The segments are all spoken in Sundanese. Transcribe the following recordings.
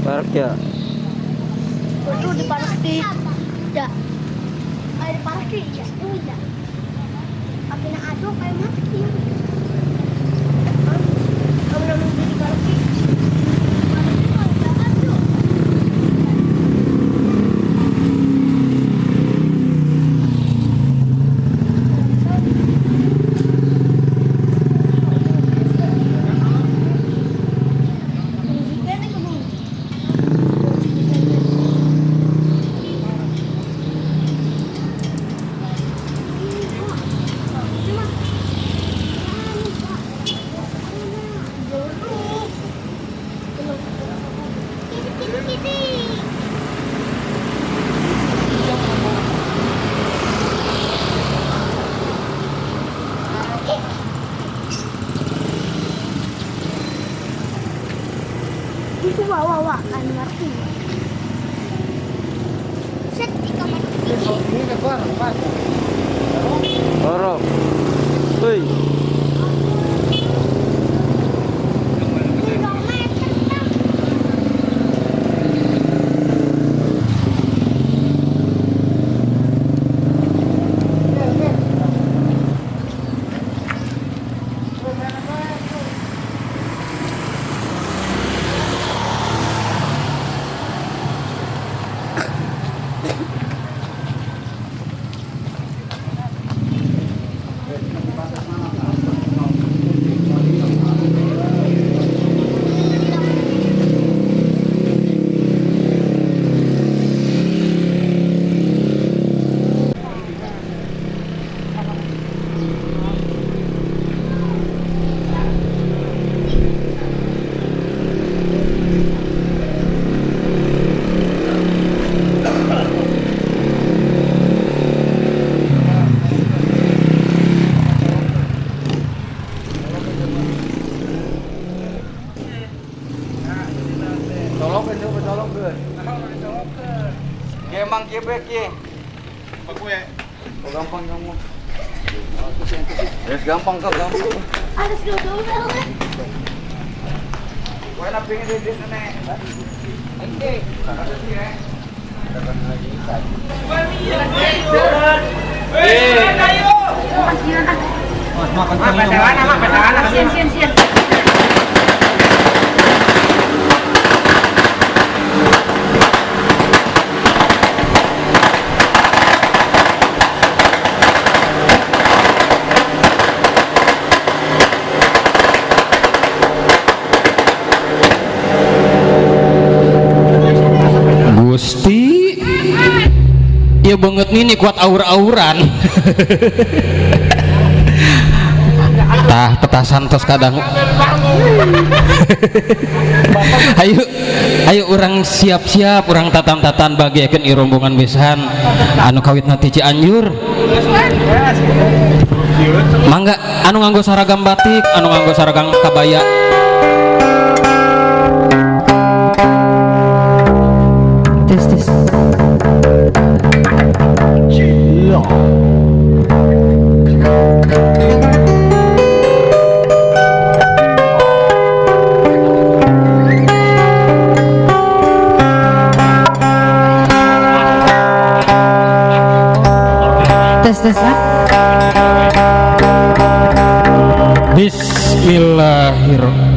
Park ya. Itu di park tidak. Ada park ya, tidak. Tapi nak aduk kayak mati. Kamu nak di park. Wah, kan ngerti. Set di kamar ini. Orok. Hei. Emang kebek ya. Oh, gampang kamu. Yes, gampang kok, gampang. Harus dulu. Kowe nak pengen dedek nek. Oke, makasih ya. Sian. Gusti ya banget nih kuat aur-auran. Tah petasan tos kadang. Ayo ayo orang siap-siap orang tatan-tatan bagiakeun ieu rombongan besan anu kawitna ti Cianjur. Mangga anu nganggo saragam batik, anu nganggo saragam kabaya. Tes tes. Tes tes. Bismillahirrahmanirrahim.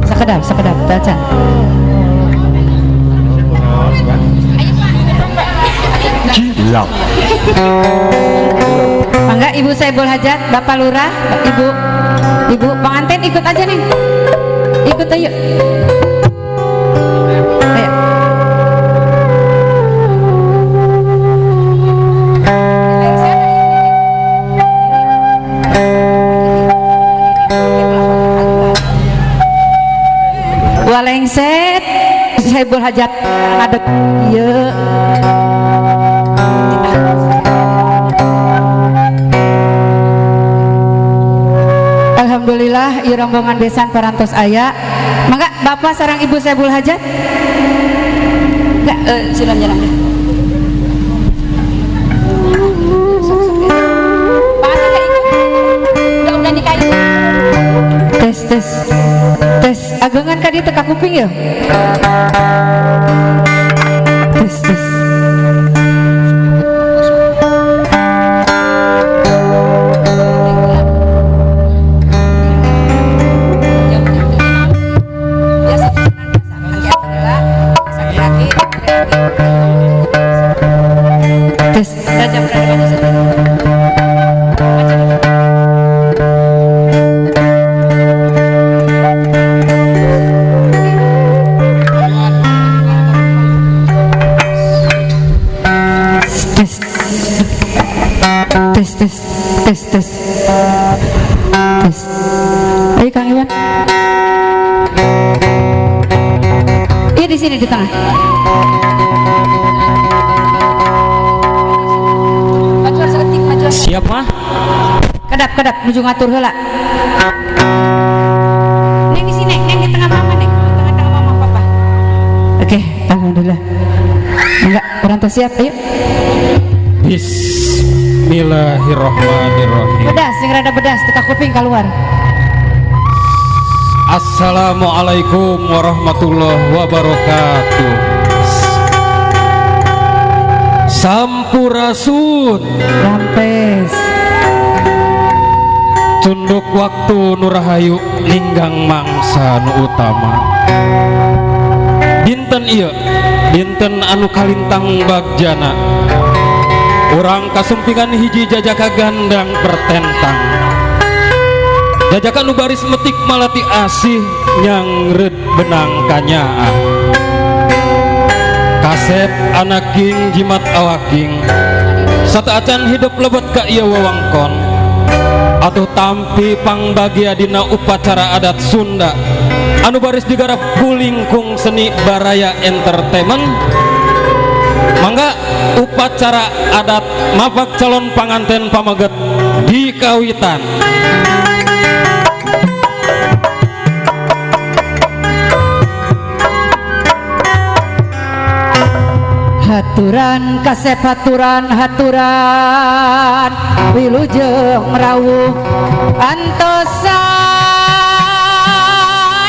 Sakedap sakedap baca. Mangga Ibu Saibul Hajat, Bapak Lurah, Ibu, Ibu pengantin ikut aja nih, ikut ayo. Ayo. Walengset. Sahibul Hajat ngadeg ieu. Alhamdulillah ieu rombongan besan parantos aya. Mangga Bapak sareng Ibu Sahibul Hajat. Enggak, silang jalan. Tes tes tes agengan ka dieu teu ka kuping ya. Tes tes. Tes. Tes tes tes tes tes tes. Ayo Kang Iwan. Iya di sini di tengah. Siap mah? Kedap kedap nuju ngatur heula. Neng di sini, neng di tengah mama, neng di tengah-tengah mama papa. Oke, alhamdulillah. Enggak, kurang siap, ayo. Bismillahirrahmanirrahim. Bedas, sing rada bedas, teka kuping keluar. Assalamualaikum warahmatullahi wabarakatuh. Sampurasun. Rampes. Cunduk waktu nurahayu ninggang mangsa nu utama. Dinten ieu, dinten anu kalintang bagjana. Urang kasumpingan hiji jajaka gandang pertentang. Jajaka nu baris metik malati asih nyangreud benang kanyaah. Kasep anaking jimat awaking sateuacan hidup lebet ka ieu wewengkon. Atuh tampi pangbagia dina upacara adat Sunda anu baris digarap ku lingkung seni Baraya Entertainment. Mangga upacara adat mapak calon panganten pameget di kawitan. Haturan kasep haturan haturan wilujeng rawuh antosan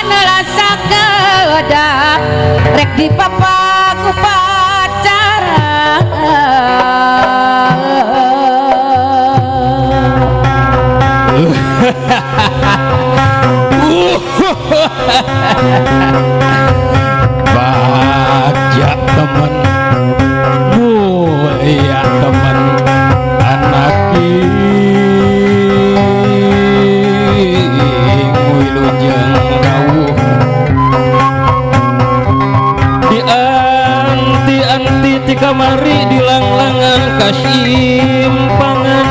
rasa kedap rek dipapak upacara. Bagja temen mulia temen anak wilujeng rawuh di anti-anti ti kamari di langlangan kasimpangan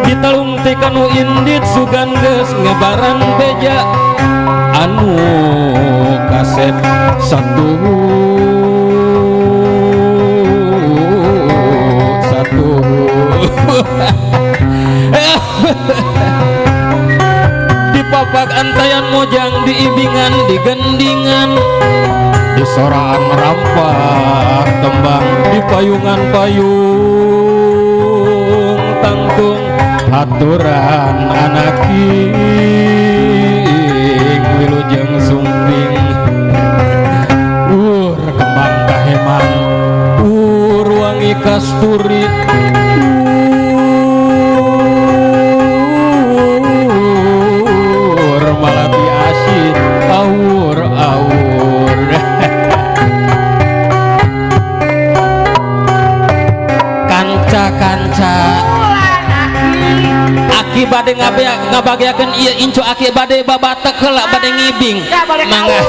ditalung ti kanu indit sugan geus ngebaran beja anu kasep satu satu dipapak antayan mojang diibingan digendingan disoraan rampak tembang di payungan payung tangtung aturan anaking wilujeng sumping ur kembang kaheman ur wangi kasturi ur malati asih aur aur. Kanca-kanca aki bade ngabageakeun ieu incu aki bade babatek heula bade ngibing mangga.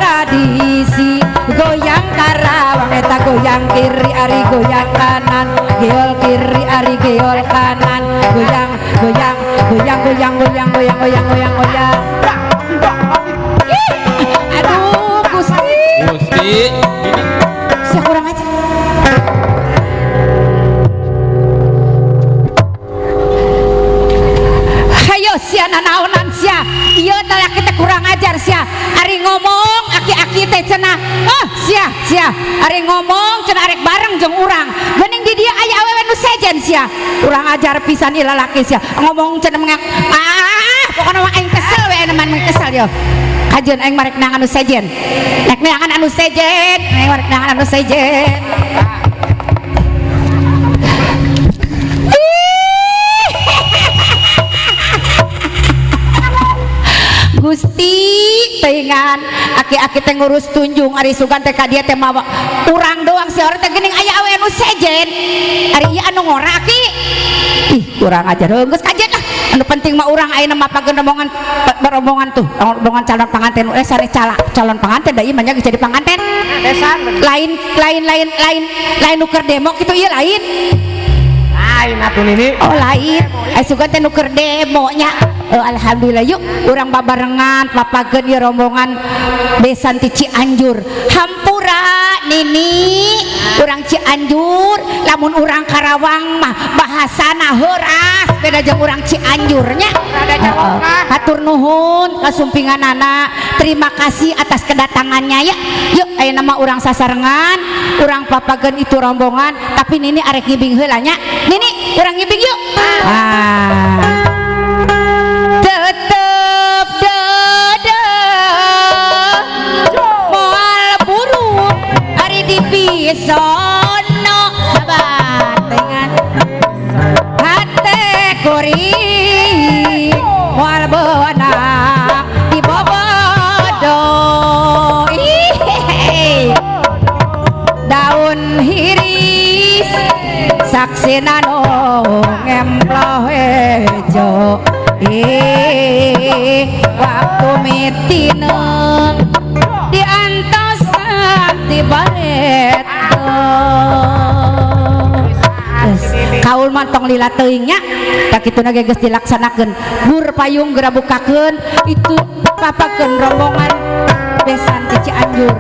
Tradisi goyang Karawang eta goyang kiri ari goyang kanan, geol kiri ari geol kanan, goyang goyang goyang goyang goyang goyang goyang goyang goyang. Aduh Gusti. Gusti ini saya kurang aja. Hayo sia nanaonan sia, ieu teh kita kurang ajar sia. Ari ngomong aki-aki teh cenah, oh sia sia, ari ngomong cenah arek bareng jeung urang. Geuning di dieu aya awewe nu sejen sia. Kurang ajar pisan ieu lalaki sia. Ngomong cenah mengak, ah pokona mah aing kesel we aya mah kesel yo. Kajeun aing marek neangan anu sejen. Nek neangan anu sejen, aing marek neangan anu sejen. Gusti teuingan aki-aki teh ngurus tunjung ari sugan teh ka dieu teh mawa urang doang si orang teh geuning aya awe anu sejen ari ieu anu ngora aki ih kurang ajar geus kajen lah anu penting mah urang ayeuna mah pageun rombongan rombongan tuh rombongan calon panganten sare calon panganten da ieu mah nya geus jadi panganten lain lain lain lain lain nu keur demo kitu ieu lain lain atuh nini oh lain ai sugan teh nu keur demo nya. Oh, alhamdulillah yuk urang babarengan papageun ieu rombongan besan ti Cianjur hampura nini urang Cianjur lamun urang Karawang mah bahasana heuras beda jeung urang Cianjur nya. Hatur nuhun kasumpinganana, terima kasih atas kedatangannya ya. Yuk ayeuna mah urang sasarengan urang papageun itu rombongan tapi nini arek ngibing heula nya. Nini urang ngibing yuk. Ah. Tetep dede moal buruk ari di pisono sabar dengan hate kuring moal beunang di bobodo daun hiris saksina nu ngemploh hejo waktu mitineng diantosan ti bareto kaul mah tong lila teuing nya tak kituna ge geus dilaksanakeun gur payung geura bukakeun itu papakeun rombongan besan ti Cianjur.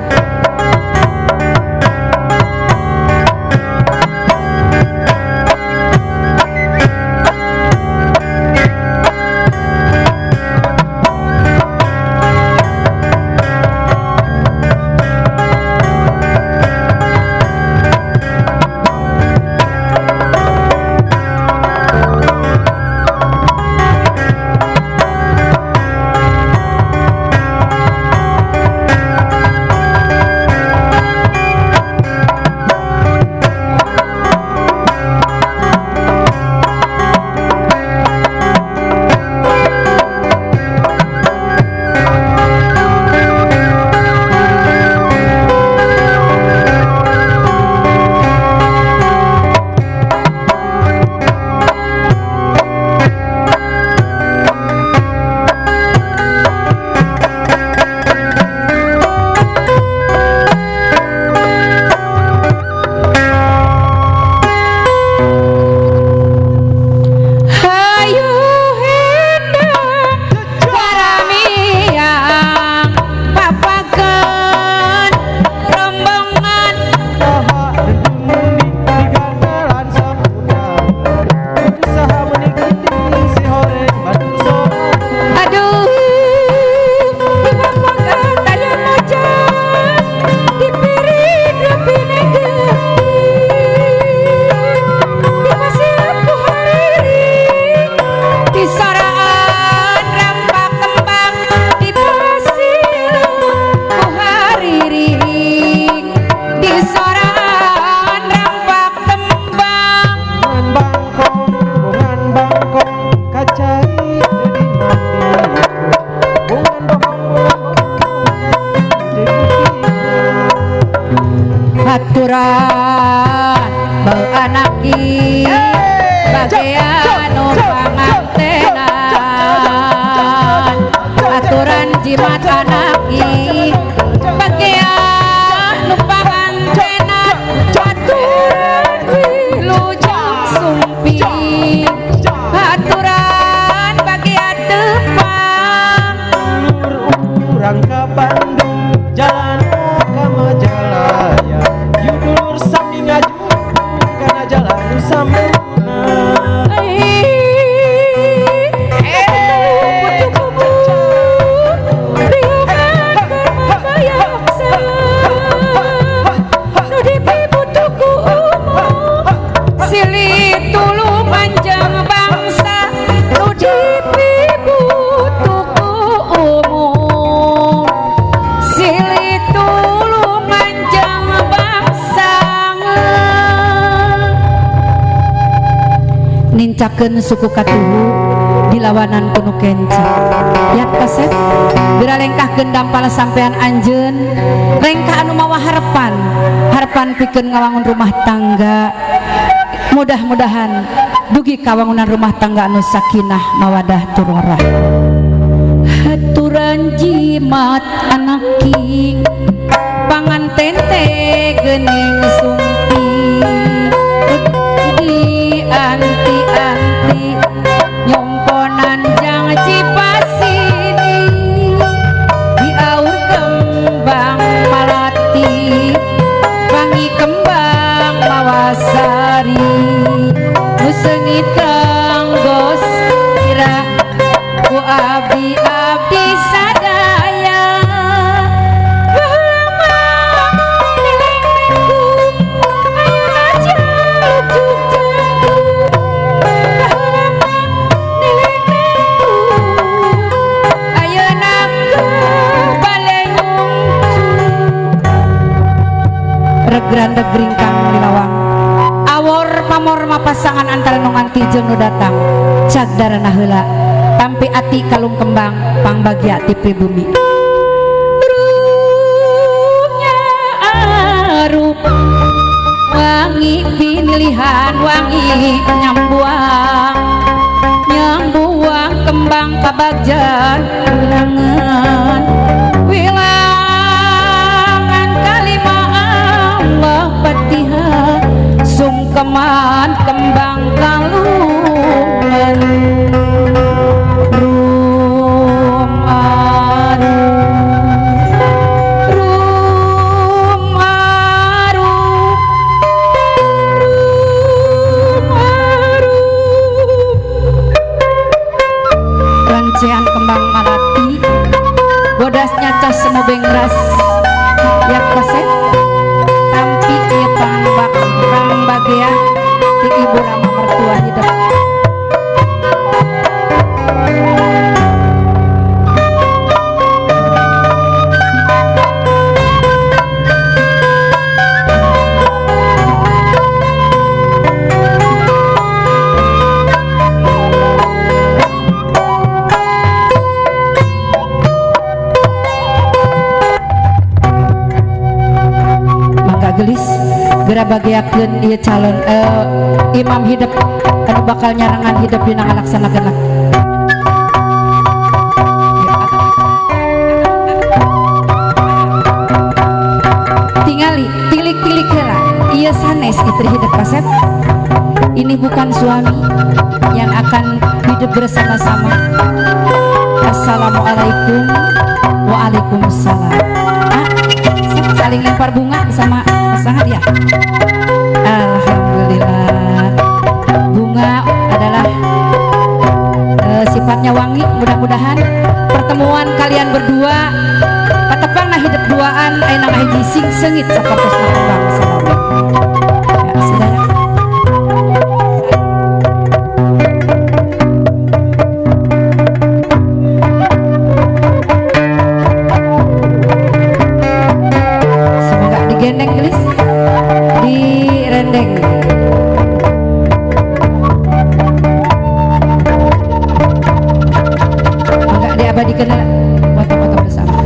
Aturan bau anaki bagian pangantenan aturan jimat anaki. Dihincakeun suku katuhu dilawanan ku nu kenca. Yap kasep geura lengkahkeun dampal sampean anjeun rengkah anu mawa harapan harapan pikeun ngawangun rumah tangga. Mudah-mudahan dugi kawangunan rumah tangga anu sakinah mawadah tur warahmah. Haturan jimat anaking panganten teh geuning sumpi di anti-anti nyomponan jang Cipasini diaur kembang malati wangi kembang mawasari nu seungit kanggo sira ku abdi-abdi sadaya. Regrandeg ringkang lilawang awor pamor mapasangan antara nu nganti jeung nu datang cag darana heula tampi ati kalung kembang pangbagia ti pribumi. Rumnya arum wangi pinilihan wangi nyambuang nyambuang kembang kabagjan undangan wilangan kalima Allah Fatihah sungkeman kembang kalungan rum arum rum arum rum arum rencean kembang malati bodasnya cas semobeng ras ya kaset tampi ieu pangbagea ti ibu rama mertua hidup. Gelis geura bageakeun ieu calon imam hidup anu bakal nyarangan hidup dina ngalaksanakeun. Tingali tilik-tilik heula ieu sanes istri hidup kasep. Ini bukan suami yang akan hidup bersama-sama. Assalamualaikum waalaikumsalam. Saling lempar bunga sama pasangan ya. Alhamdulillah. Bunga adalah sifatnya wangi. Mudah-mudahan pertemuan kalian berdua patepangna hidup duaan ayeuna ngahiji sing seungit sapertosna kembang salami. Ya, saudara. Digendeng gelis, direndeng. Enggak diabadikan foto-foto bersama.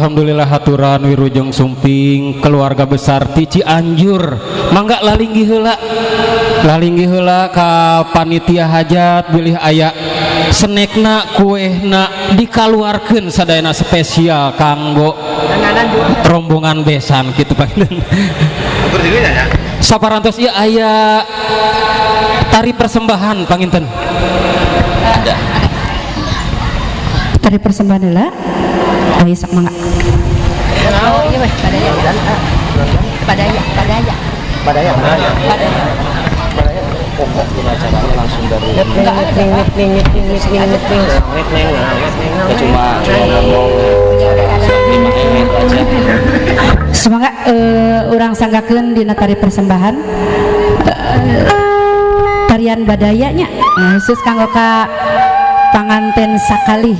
Alhamdulillah haturan wirujeng sumping keluarga besar ti Cianjur. Mangga lalinggih heula. Lalinggih heula ka panitia hajat bilih aya snackna kuehna dikaluarkeun sadayana spesial kanggo rombongan besan kitu panginten. Saparantos ieu aya tari persembahan panginten. Ada. Tari persembahan heula. Ayo sok mangga. Oh, iya weh, padaya. Padaya, padaya. Padaya, padaya. Padaya. Pokok acaranya langsung dari cuma ngomong aja. Semoga urang sanggakeun dina tari persembahan tarian badayanya khusus kanggo ka panganten sakali.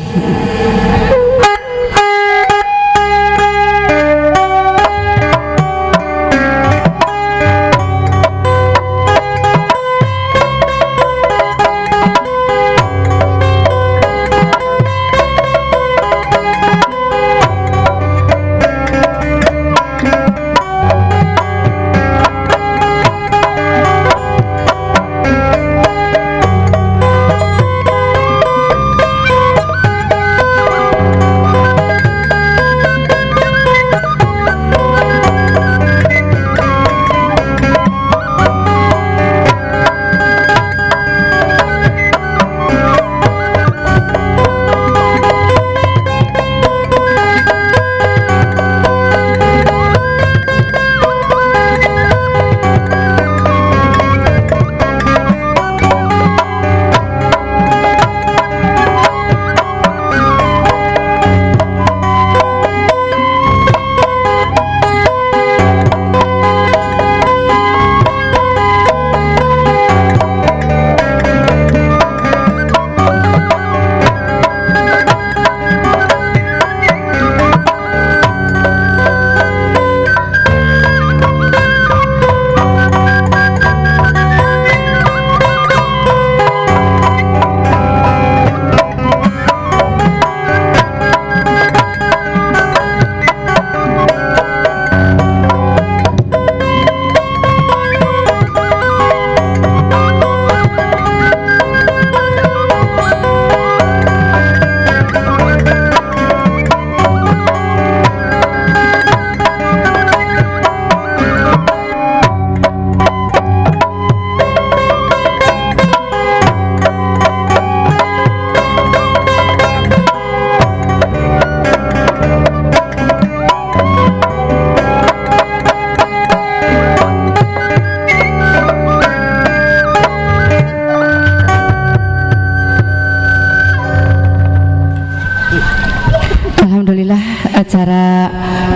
Alhamdulillah acara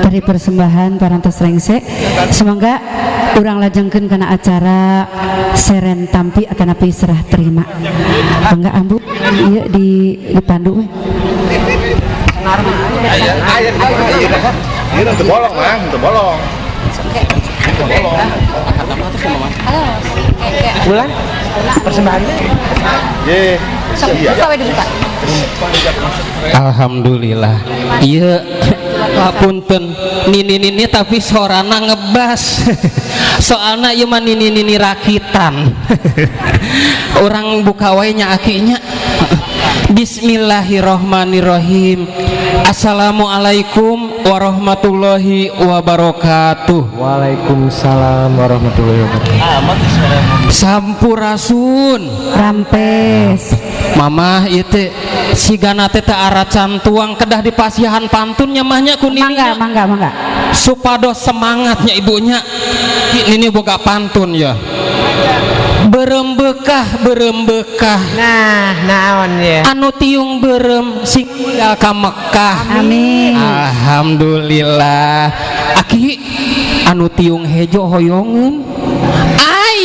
tari persembahan parantos rengse. Semoga urang lajengkeun kana acara seren tampi atanapi serah terima. Mangga ambu ieu di dipandu we. Ieu teu bolong, Mang, teu bolong. Teu bolong. Bulan persembahannya. Ye. Sok dibuka. Alhamdulillah. Iya, punten nini-nini tapi sorana ngebas. Soalna ieu mah nini-nini rakitan. Orang buka wae nya akinya. Bismillahirrahmanirrahim. Assalamualaikum warahmatullahi wabarakatuh. Waalaikumsalam warahmatullahi wabarakatuh. Sampurasun. Rampes. Mamah ieu teh sigana teh teu aracan tuang kedah dipasihan pantunnya mahnya ku nininya. Mangga, mangga, mangga. Supados semangatnya ibunya. Nini boga pantun ya. Berembekah berembekah. Nah, naon ya. Anu tiung berem sing ka Mekah. Amin. Alhamdulillah. Aki anu tiung hejo hoyongeun.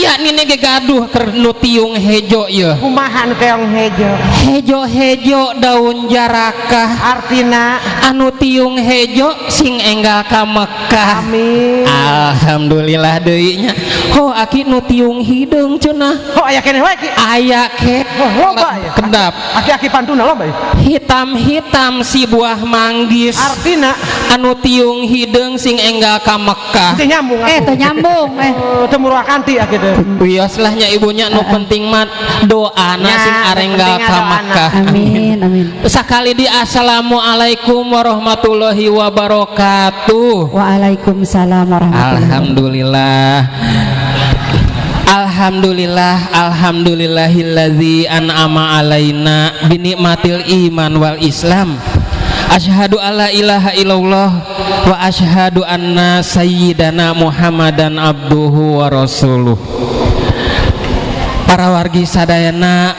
Aya nini ge gaduh keur nu tiung hejo ieu. Kumaha nu keong hejo? Hejo-hejo daun jarakah. Artina anu tiung hejo sing enggal ka Mekah. Amin. Alhamdulillah deui nya. Ho aki nu tiung hideung cenah. Oh aya keneh wae ki. Aya ke. Oh, loba ya. Kedap. Aki-aki pantuna loba ya. Hitam-hitam si buah manggis. Artina anu tiung hideung sing enggal ka Mekah. Teu nyambung. Teu nyambung. Teu murwakanti ya gitu. Wios lah nya ibunya nu penting mah doana sing arenggal ka Mekah. Amin amin. Sakali di assalamualaikum warahmatullahi wabarakatuh. Waalaikumsalam warahmatullahi wabarakatuh. Alhamdulillah. Alhamdulillah alhamdulillahillazi an'ama alaina binikmatil iman wal islam. Asyhadu alla ilaha illallah wa asyhadu anna sayyidana Muhammadan abduhu wa rasuluh. Para wargi sadayana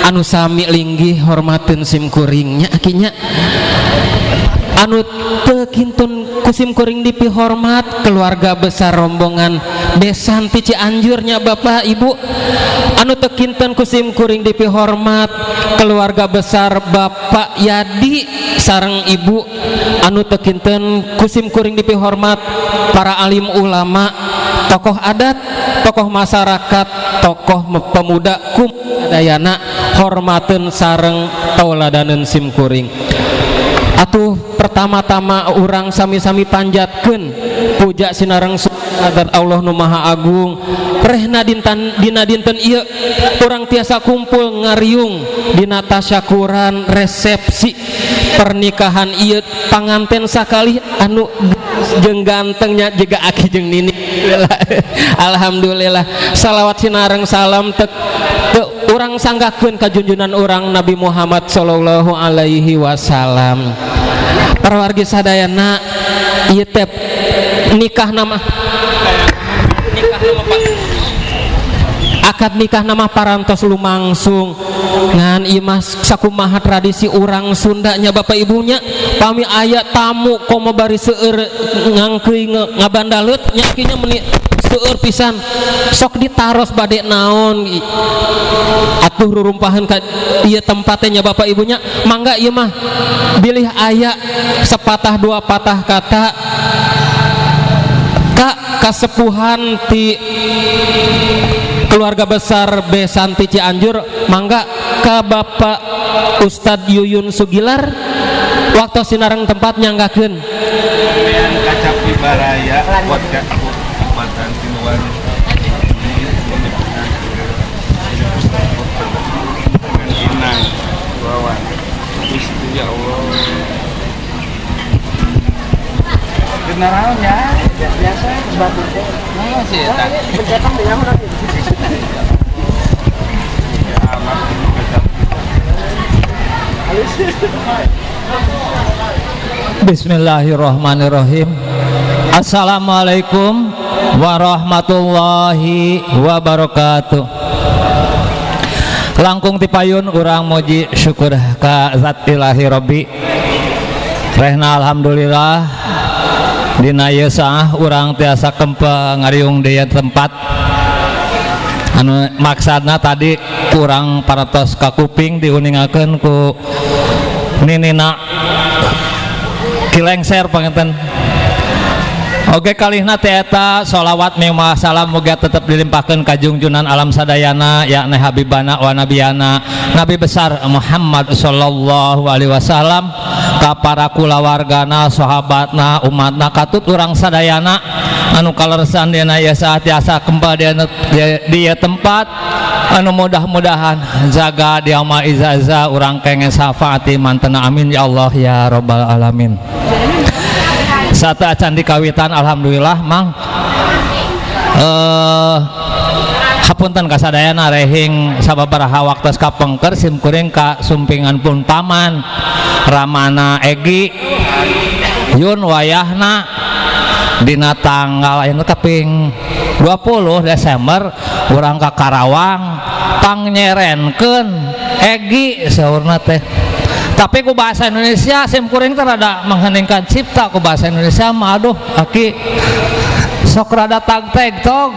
anu sami linggih hormateun sim kuring nya akinya. Anu teu kintun ku sim kuring dipihormat keluarga besar rombongan besan ti Cianjurnya Bapak Ibu. Anu teu kinten ku sim kuring dipihormat keluarga besar Bapak Yadi sareng Ibu. Anu teu kinten ku sim kuring dipihormat para alim ulama, tokoh adat, tokoh masyarakat, tokoh pemuda kum sadayana hormateun sareng tauladaneun sim kuring. Atuh pertama-tama urang sami-sami panjatkeun puja sinareng adat Allah nu Maha Agung. Rehna dinten dina dinten ieu urang tiasa kumpul ngariung dina tasyakuran resepsi pernikahan ieu panganten sakali anu jeung gantengnya juga aki jeung nini. Alhamdulillah. Salawat sinareng salam tek urang sanggakeun ka junjunan urang Nabi Muhammad sallallahu alaihi wasallam. Para wargi sadayana ieu teh nikah nama Pak. Akad nikah nama parantos lumangsung ngan ieu mah sakumaha tradisi urang Sundanya Bapak Ibunya pami aya tamu komo bari seueur ngangkeuy ngabandaleut nya kinya meuni seueur pisan sok ditaros bade naon atuh rurumpahan ka ieu tempatnya Bapak Ibunya mangga ieu mah bilih aya sepatah dua patah kata ka kasepuhan ti keluarga besar Besanti Cianjur mangga ka Bapak Ustadz Yuyun Sugilar waktu sinareng tempat nyanggakeun Kacapi Baraya podcast Kabupaten Tinuan Inang Wawan Gusti ya Allah kenaraannya biasa batu teh nah sih eta Pencetan di nyaho nanti. Bismillahirrahmanirrahim. Assalamualaikum warahmatullahi wabarakatuh. Langkung tipayun urang muji syukur ka zat ilahi rabbi. Rehna alhamdulillah dina ieu saah urang tiasa kempe ngariung di tempat anu maksadna tadi kurang paratos ka kuping diuningakeun ku ninina kilengser panginten. Oke kalihna teh eta sholawat mimah salam muga tetep dilimpahkeun ka junjunan alam sadayana yakni habibana wa nabiyana Nabi besar Muhammad sallallahu alaihi wasallam ka para kulawargana sahabatna umatna katut urang sadayana anu kaleresan dina ieu saat tiasa kembali di tempat anu mudah-mudahan jaga diama izaza urang kengen syafaati mantena amin ya Allah ya rabbal alamin. Satu acan dikawitan alhamdulillah mang hapunten kasadayana rehing sababaraha waktos kapengker sim kuring ka sumpingan pun paman Ramana Egi Yun wayahna dina tanggal ayeuna kaping 20 Desember urang ka Karawang pangnyerenkeun Egi saurna teh. Tapi ku bahasa Indonesia sim kuring teh rada mengheningkan cipta ku bahasa Indonesia mah aduh aki Sok rada tag-teg tog.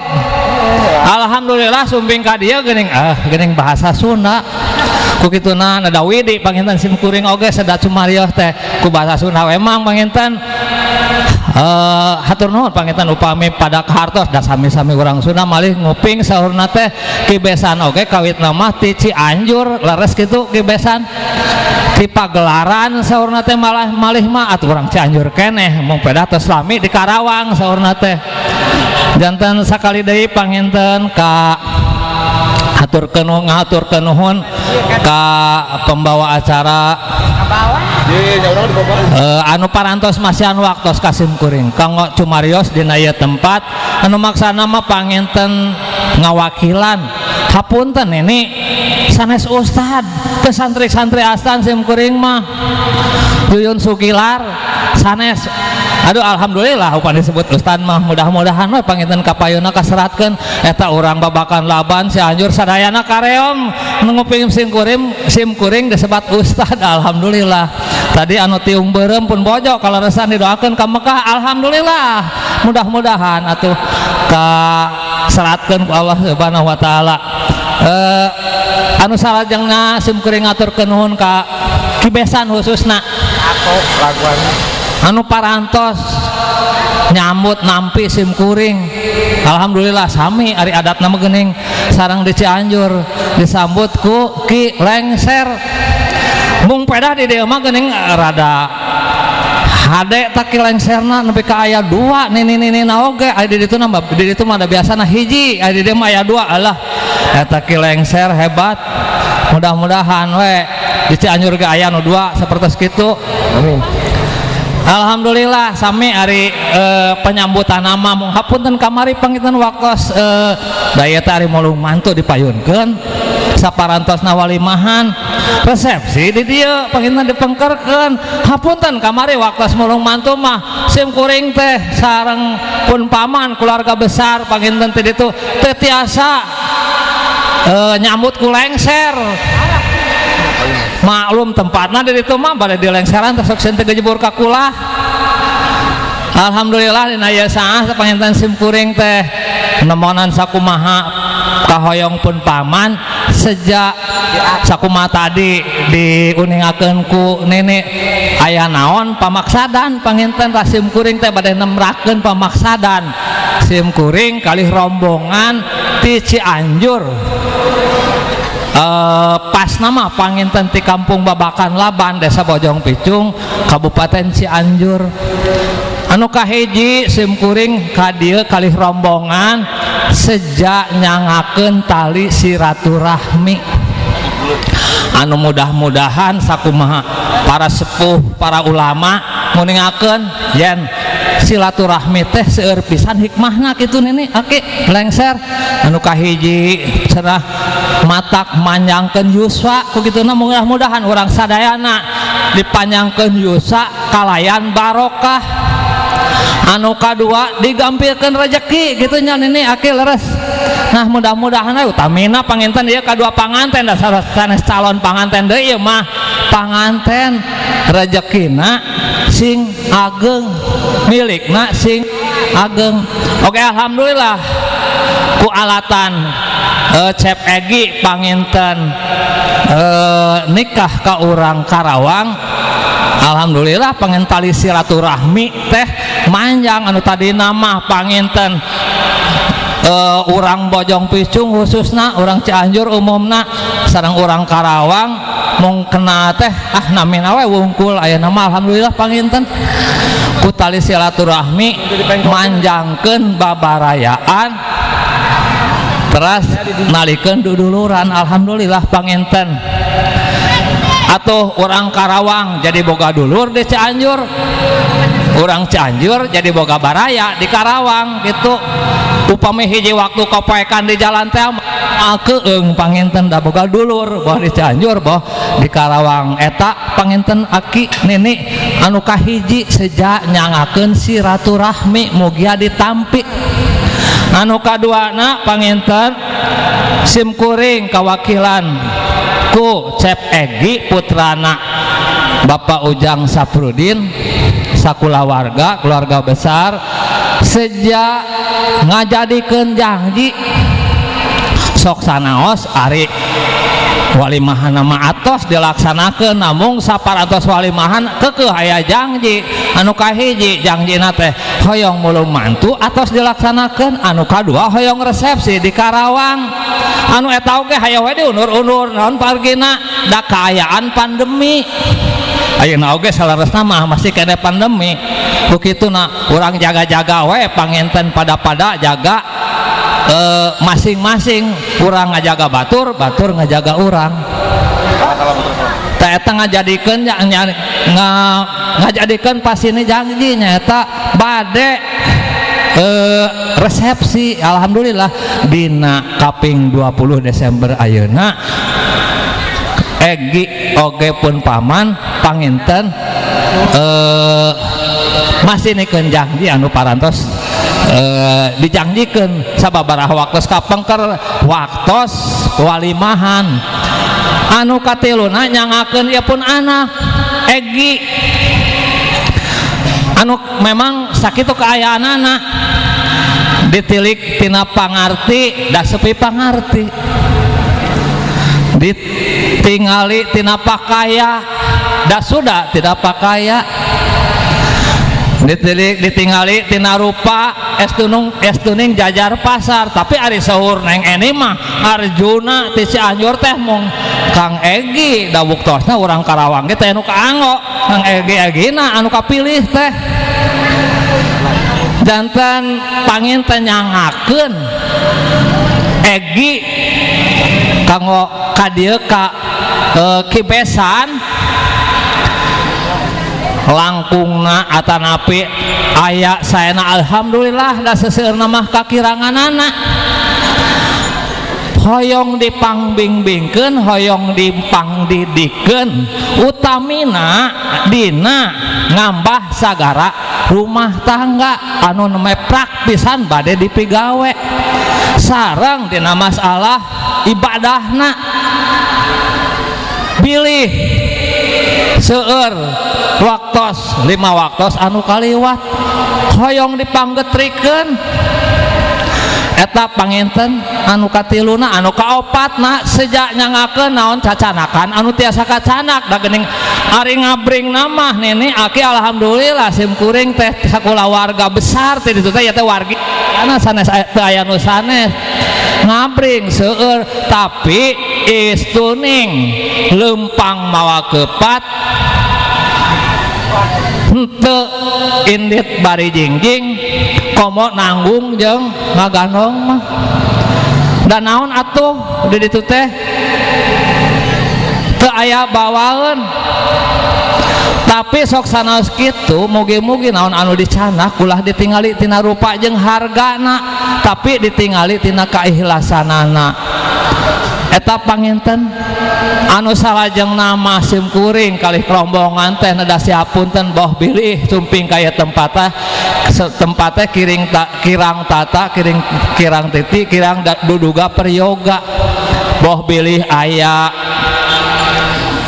Alhamdulillah sumping ka dieu geuning geuning bahasa Sunda. Ku kituna nada widi panginten sim kuring oge sada cumarios teh ku bahasa Sunda emang panginten hatur nuhun panginten upami pada kahartos da sami-sami urang Sunda malih nguping saurna teh kibesan oge kawitna mah ti Cianjur leres kitu kibesan ti pagelaran saurna teh malah malih mah atuh urang Cianjur keneh mung pedah tos lami di Karawang saurna teh janten sakali deui panginten ka ngaturkeun nuhun ka pembawa acara anu parantos masihan waktos ka sim kuring kanggo cumarios dina ieu tempat anu maksana mah panginten ngawakilan hapunten ini sanes ustad ke santri-santri astan sim kuring mah Yuyun Sugilar sanes. Aduh alhamdulillah upami disebut ustad mah mudah-mudahan we panginten kapayuna kaseratkeun eta urang Babakan Laban Cianjur sadayana kareom nguping sim kuring disebat ustad alhamdulillah. Tadi anu tiung beureum pun bojo kaleresan didoakeun ka Mekah alhamdulillah mudah-mudahan atuh kaseratkeun ku Allah Subhanahu wa taala. Anu salajengna sim kuring ngaturkeun nuhun ka kibesan khususna anu parantos nyambut nampi sim kuring alhamdulillah sami ari adatna mah geuning sareng di Cianjur disambut ku Ki Lengser mung pedah di dieu mah geuning rada hade tak Ki Lengserna nepi ka aya dua nini-nini oge aya di ditu mah di ditu mah da biasana hiji aya di dieu mah aya dua alah eta Ki Lengser hebat mudah-mudahan we di Cianjur ge aya nu dua sapertos kitu amin. Alhamdulillah sami ari penyambutan nama mung hapunten kamari panginten waktos da ieu teh ari mulung mantu dipayunkeun saparantosna walimahan resepsi di dieu panginten dipengkerkeun hapunten kamari waktos mulung mantu mah sim kuring teh sareng pun paman keluarga besar panginten ti ditu teu tiasa nyambut ku lengser maklum tempatna di ditu mah bade dilengseran teh sok teu gejebur ka kula. Alhamdulillah dina ieu saah sapanginten sim kuring teh nemonan sakumaha kahoyong pun paman sejak sakumaha tadi diuningakeun ku nenek aya naon pamaksadan panginten ra sim kuring teh bade nemrakeun pamaksadan sim kuring kalih rombongan ti Cianjur. Pas nama panginten ti Kampung Babakan Laban Desa Bojong Picung Kabupaten Cianjur anu kahiji sim kuring ka dieu kalih rombongan sejak nyangakeun tali silaturahmi anu mudah-mudahan sakumaha para sepuh para ulama nguningakeun yen silaturahmi teh seueur pisan hikmahna kitu nini aki lengser anu kahiji cenah matak manjangkeun yuswa ku kituna mudah-mudahan urang sadayana dipanjangkeun yuswa kalayan barokah anu kadua digampilkeun rejeki kitu nya nini aki leres. Nah mudah-mudahan we utamina panginten ieu kadua panganten dasar sanes calon panganten deui ieu mah panganten rejekina sing ageng milikna sing ageng. Oke alhamdulillah ku alatan Cep Egi panginten nikah ka urang Karawang alhamdulillah panginten tali silaturahmi teh manjang anu tadi nama panginten urang Bojong Picung khususna urang Cianjur umumna sareng urang Karawang mung kena teh ah namina we wungkul aya nama alhamdulillah panginten ku tali silaturahmi manjangkeun babarayaan teras nalikeun duduluran alhamdulillah panginten atuh urang Karawang jadi boga dulur di Cianjur urang Cianjur jadi boga baraya di Karawang gitu upami hiji waktu kopoekan di jalan teh keung panginten da boga dulur boh di Cianjur boh di Karawang eta panginten aki nini anu kahiji sejak nyangakeun silaturahmi mugia ditampi anu kaduana panginten sim kuring kawakilan ku Cep Egi putrana Bapak Ujang Saprudin sakulawarga keluarga besar Sejak ngajadikeun janji sok sanaos ari walimahan mah atos dilaksanakeun, namung saparantos walimahan keukeuh aya janji. Anu kahiji janjina teh hoyong mulung mantu atos dilaksanakeun, anu kadua hoyong resepsi di Karawang, anu eta oge hayo we diundur-undur naon pargina da kaayaan pandemi. Ayeuna oge saleresna mah masih kene pandemi ku kituna urang jaga-jaga we panginten pada-pada jaga masing-masing, urang ngajaga batur, batur ngajaga urang. Tah eta ngajadikeun ngajadikeun pasini janji nyaeta bade resepsi. Alhamdulillah dina kaping 20 Desember ayeuna Egi oge pun paman panginten masih nikeun janji anu parantos dijanjikeun sababaraha waktos kapengker waktos walimahan. Anu katiluna nyangakeun ieu pun anak Egi anu memang sakitu kaayaanana ditilik tina pangarti da sepi pangarti, ditingali tina pakaya da sudah tidak pakaya, ditilik ditingali tina rupa es tuning jajar pasar. Tapi ari sahur neng Eni mah Arjuna ti Cianjur teh mung Kang Egi da buktosna urang Karawang ge teh nu kaanggo Kang Egi Egina anu kapilih teh. Janten panginten nyangakeun Egi kanggo ka dieu ka kibesan langkungna atanapi aya saena. Alhamdulillah da seseueurna mah kakiranganana hoyong dipangbimbingkeun, hoyong dipangdidikeun, utamina dina ngambah sagara rumah tangga anu nembe praktisan bade dipigawe sareng dina masalah ibadahna. Bilih seueur waktos 5 waktos anu kaliwat hoyong dipanggetrikeun eta panginten anu katiluna. Anu kaopatna sejak nyangakeun naon cacanakan anu tiasa kacanak da geuning ari ngabring mah nini aki alhamdulillah sim kuring teh sakulawarga besar teh ditu teh ya teh wargi ana sanes teu aya nu sanes ngabring seueur, tapi istuning lempang mawa kepat henteu indit bari jingjing komo nanggung jeung ngagandong mah. Da naon atuh di ditu teh teu aya bawaeun, tapi sok sanaos kitu mugi-mugi naon anu dicanak ulah ditingali tina rupa jeung hargana, tapi ditingali tina kaikhlasanana. Eta panginten anu salajengna mah sim kuring kalih rombongan teh neda siapunten boh bilih sumping kaya tempat teh kiring kirang tata kiring kirang titi kirang duduga peryoga boh bilih aya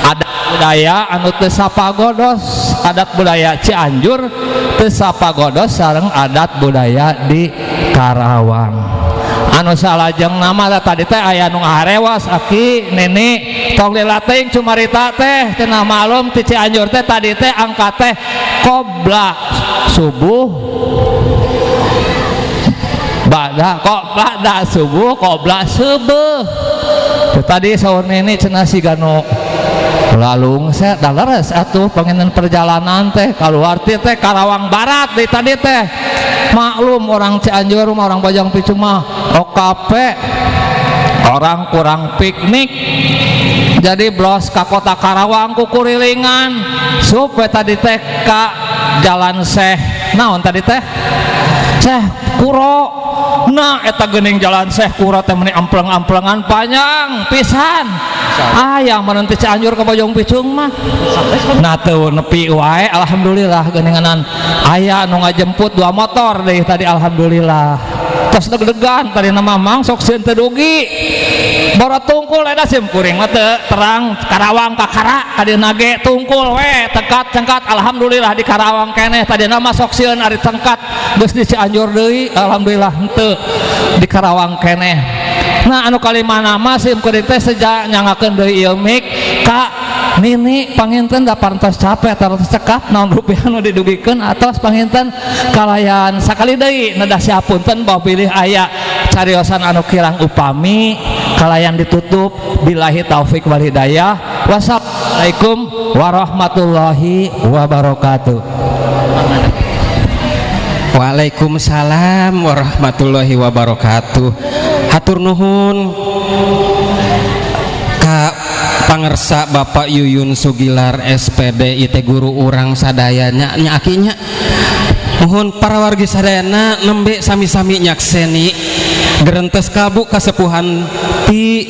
adat budaya anu teu sapagodos adat budaya Cianjur teu sapagodos sareng adat budaya di Karawang. Anu salajengna mah tadi teh aya nu ngaharewas aki nini tong dilatih cumarita teh cenah malum ti Cianjur teh tadi teh angka teh qobla subuh ba'da qobla subuh qobla subuh. Tadi saur nini cenah siga nu lalung set da leres atuh pengenan perjalanan teh kaluar ti teh Karawang Barat di tadi teh maklum orang Cianjur mah orang Bojong Picung mah OKP orang kurang piknik jadi blos ka kota Karawang kukurilingan supaya tadi teh ka jalan Syekh naon tadi teh Syekh Kuro. Nah eta geuning jalan Syekh Kuro teh meuni ampleng-amplengan panjang pisan aya mun teh Cianjur ka Bojong Picung mah nah teu nepi wae alhamdulillah geuninganan aya nu ngajemput 2 motor deh tadi alhamdulillah. Tos deg-degan tadi nama mang sok sieun teu dugi Boro tungkul eta sim kuring mah teu terang Karawang ka Kara kadieuna ge tungkul we tekat cengkat alhamdulillah di Karawang keneh tadina mah sok sieun ari cengkat geus di Cianjur deui alhamdulillah henteu di Karawang keneh. Nah anu kalimana mah sim kuring teh seja nyangakeun deui ieu mik ka Nini panginten da parantos capek taros cekap naon rupiah nu didugikeun atos panginten kalayan sakali deui nedah siapunten bau pilih aya cariosan anu kirang upami kalayan ditutup billahi taufik wal hidayah. Wassalamualaikum warahmatullahi wabarakatuh. Waalaikumsalam warahmatullahi wabarakatuh. Hatur nuhun ka pangersa Bapak Yuyun Sugilar SPD IT guru urang sadayanya nya akinya. Nuhun para wargi sadayana nembe sami-sami nyakseni gerentes kalbu kasepuhan ti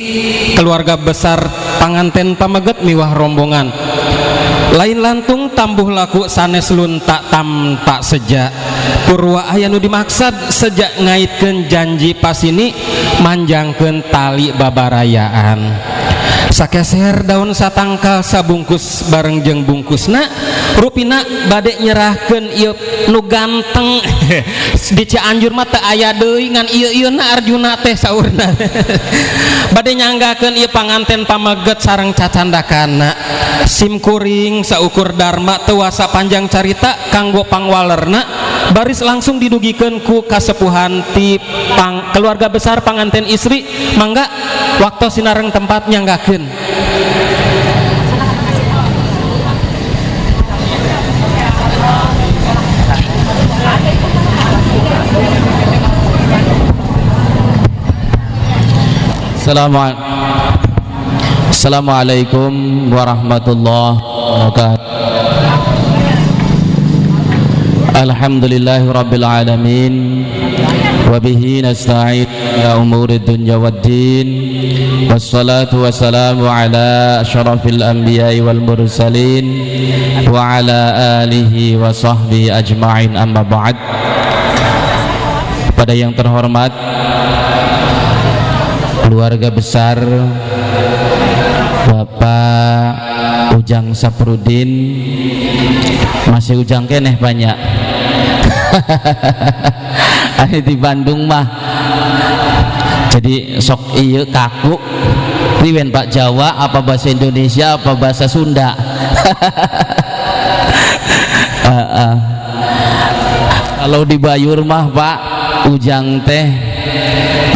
keluarga besar panganten pameget miwah rombongan. Lain lantung tambuh laku sanes lunta tamta seja purwa aya nu dimaksad sejak ngaitkeun janji pasini manjangkeun tali babarayaan. Sakeser daun satangkal sabungkus bareng jeung bungkusna rupina bade nyerahkeun ieu nu ganteng di Cianjur mah teu aya deui ngan ieu-ieuna Arjuna teh saurna. Bade nyanggakeun ieu panganten pameget sareng cacandakana. Sim kuring saukur dharma teu wasa panjang carita kanggo pangwalerna baris langsung didugikeun ku kasepuhan ti keluarga besar panganten istri. Mangga waktu sinareng tempat nyanggakeun. Assalamualaikum warahmatullahi wabarakatuh. Alhamdulillahi rabbil alamin wabihi nasta'in ala umuri dunya waddin wassalatu wassalamu ala asyrafil anbiya'i wal mursalin wa ala alihi wa sahbihi ajma'in, amma ba'd. Pada yang terhormat keluarga besar Bapak Ujang Saprudin, masih Ujang keneh banyak. Di Bandung mah jadi sok iya kaku priwen Pak Jawa apa bahasa Indonesia apa bahasa Sunda. Kalau di Bayur mah Pak Ujang teh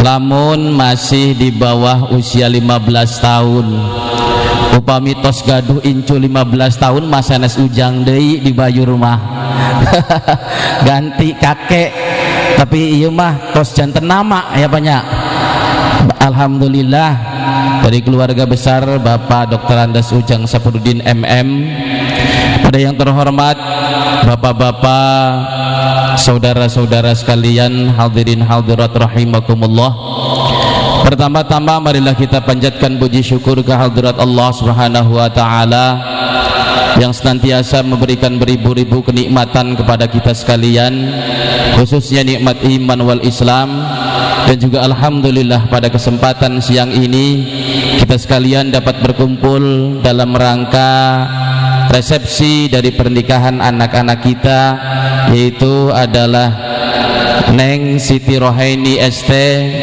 lamun masih di bawah usia 15 tahun, upami tos gaduh incu 15 tahun masanes Ujang deui di Bayur mah. Ganti kakek, tapi iya mah tos janten nama ya banyak. Alhamdulillah dari keluarga besar Bapak Dr. Andes Ujang Saprudin MM. Pada yang terhormat bapak-bapak, saudara-saudara sekalian, hadirin hadirat rahimakumullah. Pertama-tama marilah kita panjatkan puji syukur kehadirat Allah Subhanahu wa taala yang senantiasa memberikan beribu-ribu kenikmatan kepada kita sekalian, khususnya nikmat iman wal Islam. Dan juga alhamdulillah pada kesempatan siang ini kita sekalian dapat berkumpul dalam rangka resepsi dari pernikahan anak-anak kita, yaitu adalah Neng Siti Rohaini ST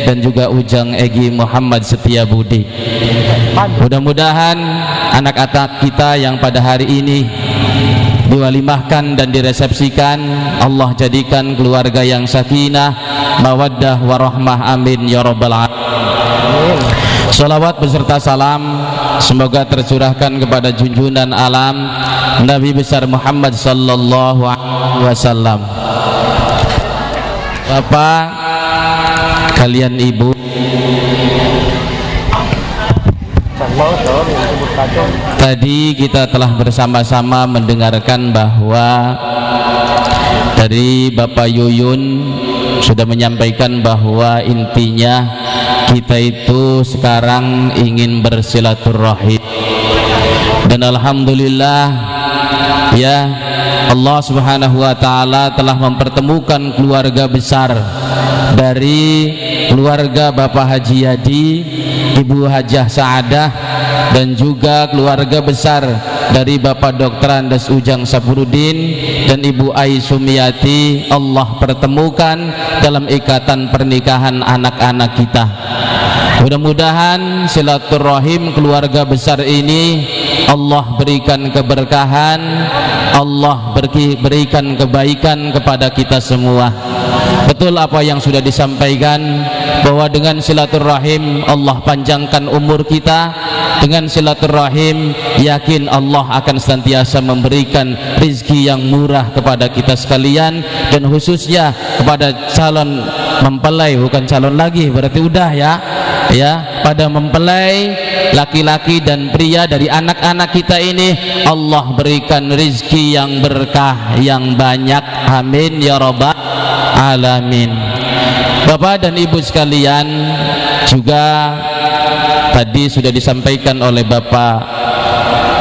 dan juga Ujang Egi Muhammad Setia Budi. Mudah-mudahan anak-anak kita yang pada hari ini diwalimahkan dan diresepsikan, Allah jadikan keluarga yang sakinah, mawaddah warahmah, amin ya rabbal alamin. Salawat beserta salam semoga tercurahkan kepada junjungan alam Nabi besar Muhammad sallallahu alaihi wasallam. Bapak, kalian ibu, tadi kita telah bersama-sama mendengarkan bahwa dari Bapak Yuyun sudah menyampaikan bahwa intinya kita itu sekarang ingin bersilaturahim. Dan alhamdulillah ya, Allah Subhanahu wa taala telah mempertemukan keluarga besar dari keluarga Bapak Haji Yadi Ibu Hajah Saadah, dan juga keluarga besar dari Bapak Dr. Andes Ujang Saprudin dan Ibu Ai Sumiati. Allah pertemukan dalam ikatan pernikahan anak-anak kita. Mudah-mudahan silaturahim keluarga besar ini Allah berikan keberkahan, Allah berikan kebaikan kepada kita semua. Betul apa yang sudah disampaikan, bahwa dengan silaturahim Allah panjangkan umur kita, dengan silaturahim yakin Allah akan senantiasa memberikan rizki yang murah kepada kita sekalian, dan khususnya kepada calon mempelai, bukan calon lagi, berarti udah ya, ya, pada mempelai laki-laki dan pria dari anak-anak kita ini Allah berikan rizki yang berkah yang banyak. Amin ya rabbal alamin. Bapak dan Ibu sekalian, juga tadi sudah disampaikan oleh Bapak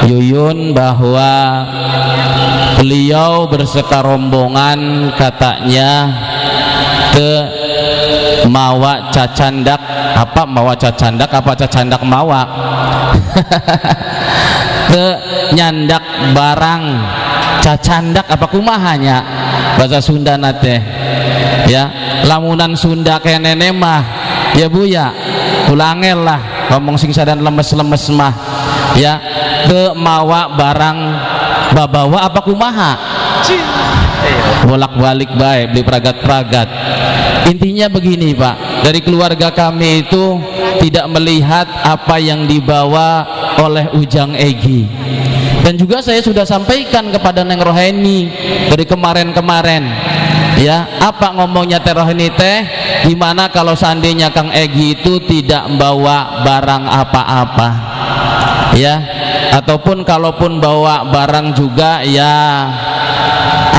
Yuyun bahwa beliau berserta rombongan katanya ke mawa cacandak, apa mawa cacandak, apa cacandak mawa ke nyandak barang cacandak apa kumahanya bahasa Sunda nate ya, lamunan Sunda kayak nenek mah ya Bu ya, ulangel lah ngomong sing sadan lemes-lemes mah ya, ke mawa barang babawa apa kumaha bolak-balik baik beli peragat-peragat. Intinya begini Pak, dari keluarga kami itu tidak melihat apa yang dibawa oleh Ujang Egi, dan juga saya sudah sampaikan kepada Neng Roheni dari kemarin-kemarin ya, apa ngomongnya Teh Roheni teh, gimana kalau seandainya Kang Egi itu tidak membawa barang apa-apa ya, ataupun kalaupun bawa barang juga ya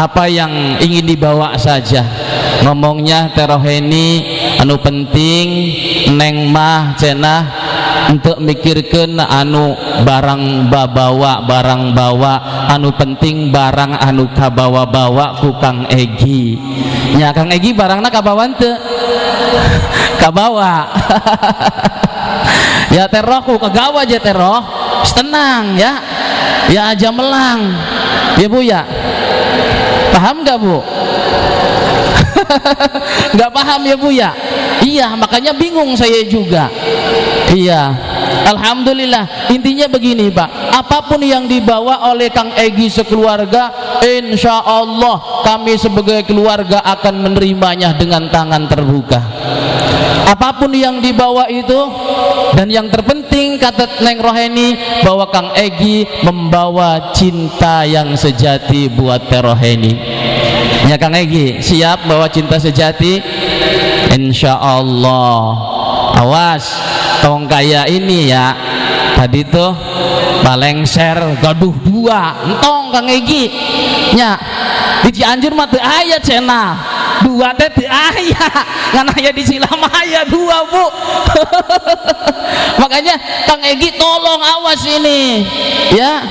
apa yang ingin dibawa saja. Ngomongnya Teh Roheni anu penting neng mah cenah untuk mikirkan anu barang babawa barang bawa, anu penting barang anu kabawa-bawa ku Kang Egi nya. Kang Egi barangna kabawa teu? Kabawa ya Teh Roh, ku kagawa aja Teh Roh, tenang ya, ya aja melang ya Bu ya, paham gak Bu? Nggak paham ya Bu ya? Iya, makanya bingung saya juga. Iya, alhamdulillah. Intinya begini Pak, apapun yang dibawa oleh Kang Egi sekeluarga, insya Allah kami sebagai keluarga akan menerimanya dengan tangan terbuka. Apapun yang dibawa itu, dan yang terpenting kata Neng Roheni bahwa Kang Egi membawa cinta yang sejati buat Teh Roheni. Ya Kang Egi, siap bawa cinta sejati? Insya Allah. Awas, tong kayak ini ya. Tadi tuh balengser gaduh dua, entong Kang Egi. Nya, di Cianjur mah teu aya cenah. Dua teh teu aya. Ngan aya di Cilamaya dua, Bu. Makanya Kang Egi tolong awas ini. Ya,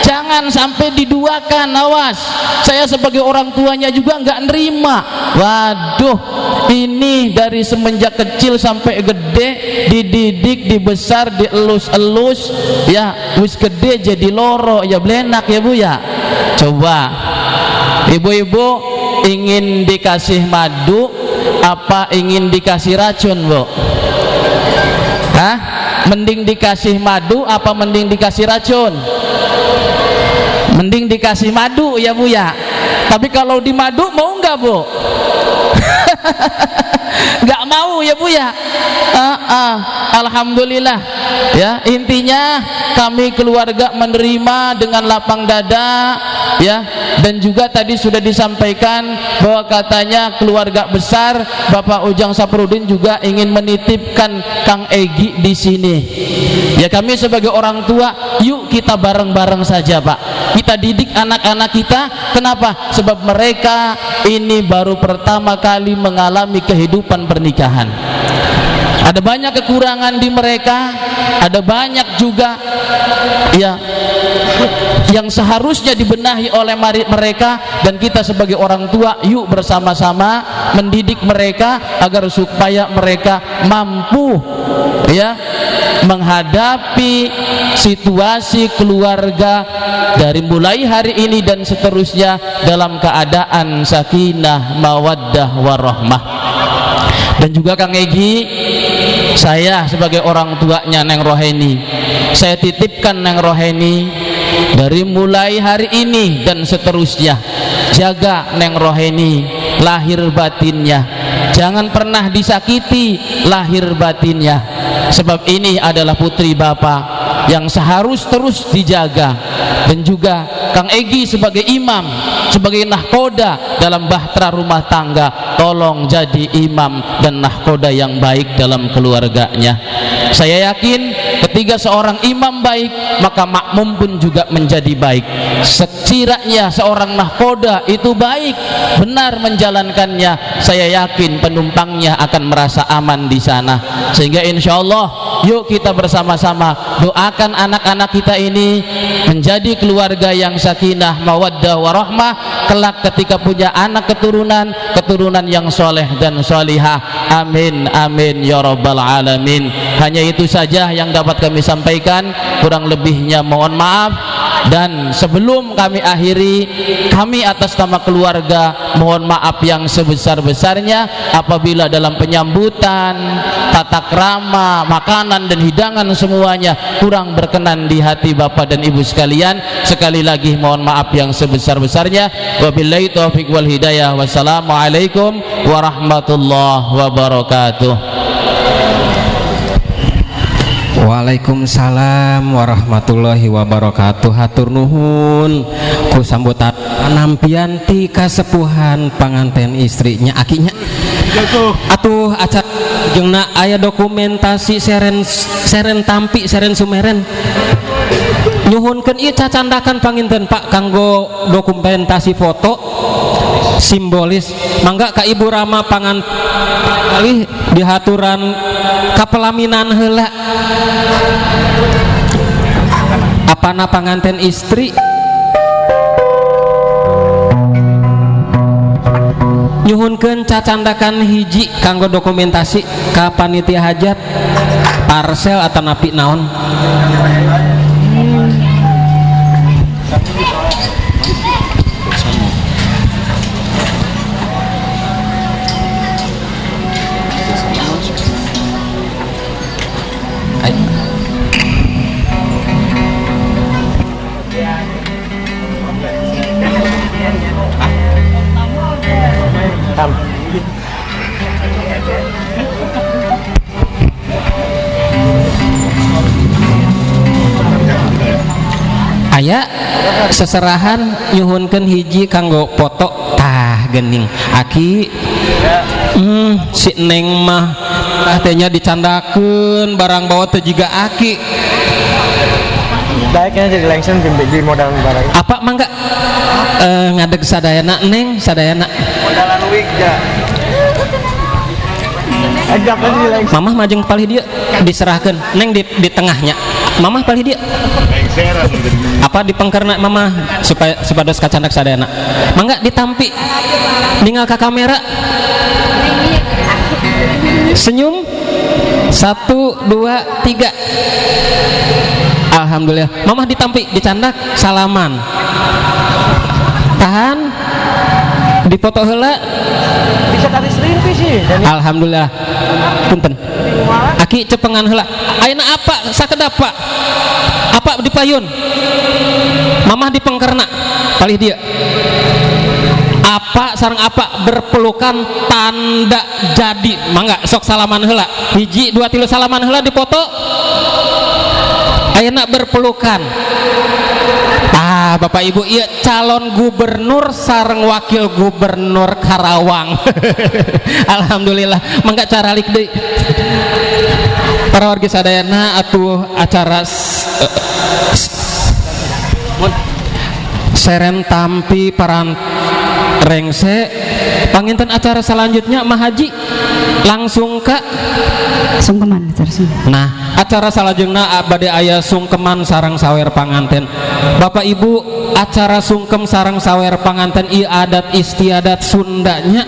jangan sampai diduakan, awas. Saya sebagai orang tuanya juga nggak nerima. Waduh, ini dari semenjak kecil sampai gede dididik, dibesar, dielus-elus, ya wis gede jadi loro ya blenak ya Bu ya. Coba ibu-ibu ingin dikasih madu apa ingin dikasih racun Bu? Hah? Mending dikasih madu apa mending dikasih racun? Mending dikasih madu ya Bu ya. Tapi kalau di madu mau nggak Bu? Nggak mau ya Bu ya. Alhamdulillah ya, intinya kami keluarga menerima dengan lapang dada ya. Dan juga tadi sudah disampaikan bahwa katanya keluarga besar Bapak Ujang Saprudin juga ingin menitipkan Kang Egi di sini ya. Kami sebagai orang tua, yuk kita bareng-bareng saja Pak, kita didik anak-anak kita. Kenapa? Sebab mereka ini baru pertama kali mengalami kehidupan pernikahan. Ada banyak kekurangan di mereka, ada banyak juga ya yang seharusnya dibenahi oleh mereka, dan kita sebagai orang tua yuk bersama-sama mendidik mereka agar supaya mereka mampu ya menghadapi situasi keluarga dari mulai hari ini dan seterusnya dalam keadaan sakinah, mawaddah, warahmah. Dan juga Kang Egi, saya sebagai orang tuanya Neng Roheni, saya titipkan Neng Roheni dari mulai hari ini dan seterusnya, jaga Neng Roheni lahir batinnya, jangan pernah disakiti lahir batinnya, sebab ini adalah putri bapak yang seharus terus dijaga. Dan juga Kang Egi sebagai imam, sebagai nahkoda dalam bahtera rumah tangga, tolong jadi imam dan nahkoda yang baik dalam keluarganya. Saya yakin ketika seorang imam baik, maka makmum pun juga menjadi baik. Sekiranya seorang nahkoda itu baik, benar menjalankannya, saya yakin penumpangnya akan merasa aman di sana. Sehingga insya Allah yuk kita bersama-sama doakan anak-anak kita ini menjadi keluarga yang sakinah, mawaddah, warahmah, kelak ketika punya anak keturunan, keturunan yang soleh dan solihah. Amin amin ya rabbal alamin. Hanya itu saja yang dapat kami sampaikan, kurang lebihnya mohon maaf. Dan sebelum kami akhiri, kami atas nama keluarga mohon maaf yang sebesar-besarnya apabila dalam penyambutan, tata krama, makanan dan hidangan semuanya kurang berkenan di hati Bapak dan Ibu sekalian. Sekali lagi mohon maaf yang sebesar-besarnya. Wabillahi taufik wal hidayah. Wassalamualaikum warahmatullahi wabarakatuh. Waalaikumsalam warahmatullahi wabarakatuh. Hatur nuhun ku sambutan panampian ti kasepuhan panganten istrinya akinya. Atuh acara jengna aya dokumentasi seren seren tampi seren sumeren. Nyuhunkeun ieu cacandakan panginten Pak kanggo dokumentasi foto simbolis. Mangga ka Ibu Rama pangan alih dihaturan kapelaminan heula. Apana panganten istri nyuhunkeun cacandakan hiji kanggo dokumentasi ka panitia hajat parcel atau napi naon. Aya seserahan nyuhunkeun hiji kanggo foto tah gening aki. Si Neng mah tah teh nya dicandakeun barang bawa teh jiga aki. Baiknya jadi langsung di modal barang. Apa mangga ngadeg sadayana Neng sadayana. Modalan wig ja. Mamah majeng palih dia diserahkeun Neng di tengahnya. Mamah palih dia. Apa di pengkerna mamah supaya supados kacandak sadayana. Mangga ditampi. Ningal ka kamera. Senyum. 1 2 3. Alhamdulillah. Mamah ditampi, dicandak, salaman. Tahan. Dipoto heula. Bisa tadi serimpi sih. Alhamdulillah. Punten. Aki cepengan heula. Ayeuna apa sakedap Pak? Apa di payun? Mamah di pengkerna. Palih dia. Apa sareng apa berpelukan tanda jadi. Mangga sok salaman heula. 1 2 3 salaman heula dipoto. Ayeuna berpelukan. Ah, Bapak Ibu, iya calon gubernur sareng wakil gubernur Karawang. Alhamdulillah, mangga caralik deui. Para wargi sadayana atuh acara seren tampi parantos Rengse panginten acara selanjutnya Mah Haji langsung ke sungkeman acara sungkeman. Nah, acara salajengna bade aya sungkeman sareng sawer panganten. Bapak Ibu, acara sungkem sareng sawer panganten ieu adat istiadat Sundanya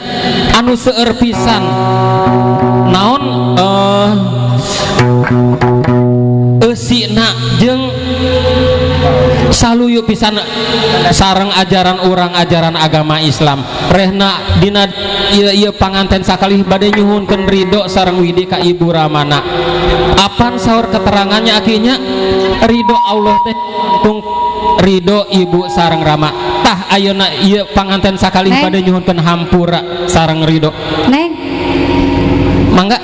anu seueur pisan. Naon eusina jeung saluyu pisan sareng ajaran urang, ajaran agama Islam. Rehna dina ieu ieu panganten sakalih bade nyuhunkeun ridho sareng widi ka Ibu Ramana. Apan saur keterangannya akinya ridho Allah teh tung ridho ibu sareng Rama. Tah, ayeuna ieu panganten sakalih Neng. Bade nyuhunkeun hampura sareng ridho. Neng. Mangga.